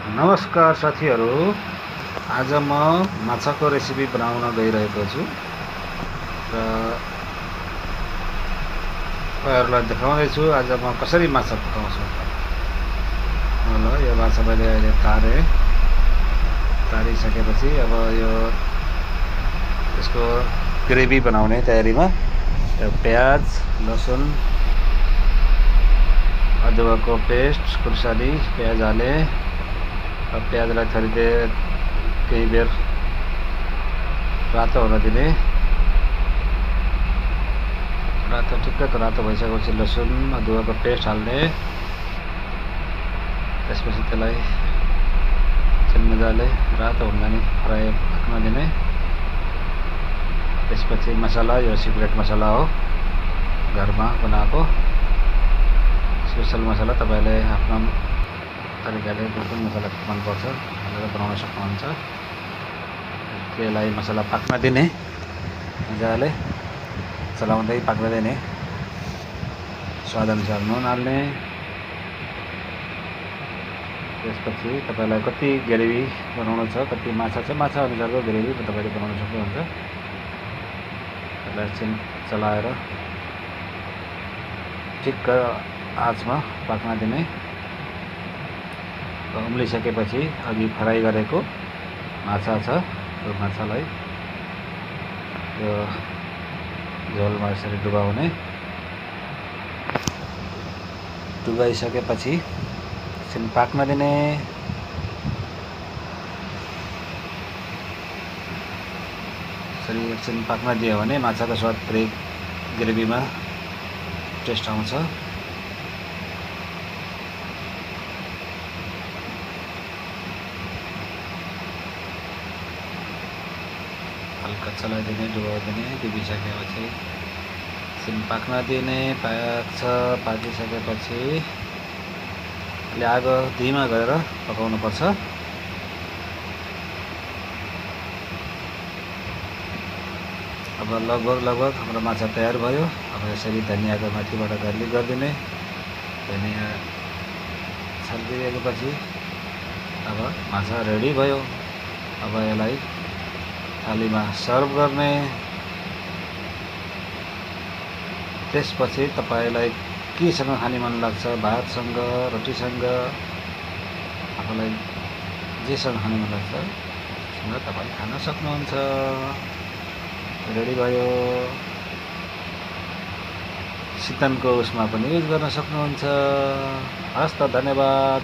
नमस्कार साथीहरू, आज म माछाको रेसिपी बनाउन गइरहेको छु र तपाईहरुलाई देखाउँदैछु आज म कसरी माछा पकाउँछु। ल यो माछा मैले अहिले तारिसकेपछि अब यो यसको ग्रेभी बनाउने तयारीमा प्याज, लसुन, अदुवाको पेस्ट खुर्सानी प्याज हाले। प्याजलाई थोरै केही बेर रातो हुन दिने। ठिक्कको रातो भइसकेपछि लसुन अदुवाको पेस्ट हाल्ने। त्यसपछि त्यसलाई मजाले रातो हुन जाने फ्राई पाक्न दिने। त्यसपछि मसला, यो सिक्रेट मसला हो, घरमा बनाएको स्पेशल मसला। तपाईले आफ्नो तरिकाले कुन मसला मनपर्छ भनेर बनाउन सक्नुहुन्छ। त्यसलाई मसला पाक्न दिने, मजाले चलाउँदै पाक्न दिने। स्वाद अनुसार नुन हाल्ने। त्यसपछि तपाईलाई कति ग्रेभी बनाउनु छ, कति माछा छ, माछा अनुसारको ग्रेभी तपाईले बनाउन सक्नुहुन्छ। त्यसलाई एकछिन चलाएर ठिक्क आँचमा पाक्न दिने। उम्लिसकेपछि अघि फ्राई गरेको माछा छ, त्यो माछालाई यो झोलमा यसरी डुबाउने। डुबाइसकेपछि एकछिन पाक्न दिने। यसरी एकछिन पाक्न दियो भने माछाको स्वाद पुरै ग्रेभीमा टेस्ट आउँछ। हल्का चलाइदिने, डुबाइदिने। डुबिसकेपछि एकछिन पाक्न दिने। पाकिसकेपछि अहिले आगो धीमा गरेर पकाउनु पर्छ। अब लगभग हाम्रो माछा तयार भयो। अब यसरी धनियाको माथिबाट गार्लिक गरिदिने। धनिया छर्किदिएपछि अब माछा रेडी भयो। अब यसलाई थालीमा सर्भ गर्ने। त्यसपछि तपाईलाई केसँग खाने मन लाग्छ, भातसँग, रोटीसँग, आफूलाई जेसँग खाने मन लाग्छ सँग तपाईले खान सक्नुहुन्छ। रेडी भयो। शीतनको उसमा पनि युज गर्न सक्नुहुन्छ। हस् त, धन्यवाद।